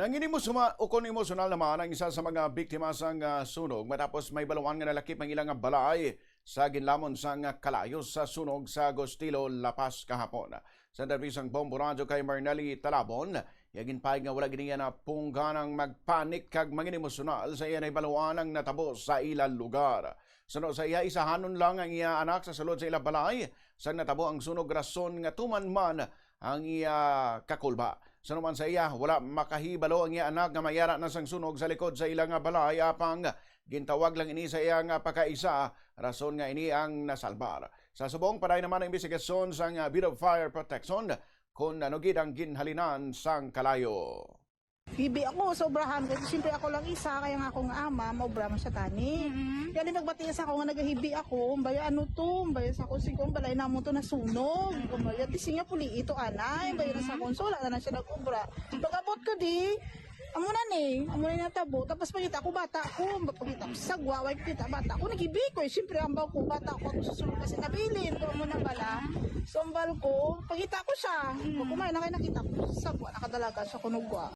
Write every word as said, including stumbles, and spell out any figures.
Nanginimosuma-, ukon emosyonal naman ang isa sa mga biktima sang, ah, sunog matapos mahibaluan nga nalakip ang ilang balay sa ginlamon sang kalayo sa sunog sa Agustilo, La Paz kahapon. Sa interview sang Bombo Radyo kay Marnelly Talabon, iya ginpahayag nga wala gid niya napunggan ang magpanik kag mangin emosyonal sa iya nahibaluan ang natabo sa ila lugar. Suno sa iya, isahanon lang ang iya anak sa sulod sa ila balay sang natabo ang sunog, rason nga tuman man ang iya kakulba. Suno man sa iya, wala makahibalo ang iya anak nga mayara na sang sunog sa likod sa ila nga balay, apang gintawag lang ini sa iya nga pagkaisa, rason nga ini ang nasalbar. Sa subong, padayon naman ang investigasyon sang, ah, Bureau of Fire Protection kung ano gid ang ginhalinan sang kalayo. Hibi ako sa obrahan kasi siyempre ako lang isa, kaya nga akong ama, maobra man siya tani. Mhm. Kaya ni nagbati sa ako nga nagahibi ako, umbay ano to, umbay sa akong sigong balay namon to nasunog. Umbay, at siya puli ito, anay, umbay na sa akong, so wala na, na siya nag-obra. Pag-abot ko di, amo na ni, amo na natabo. Tapos pagkita ko, bata ko, pagkita ko sa sagwa, way kita, bata ko, naghibi ko. Eh, siyempre, ambaw ko, bata ko, ako susunod kasi nabilin ko, amo na bala. So, ambal ko, pagkita ko siya. Pag kumain na kayo, nakita ko sa sagwa, nakadalagan sa kunugwa.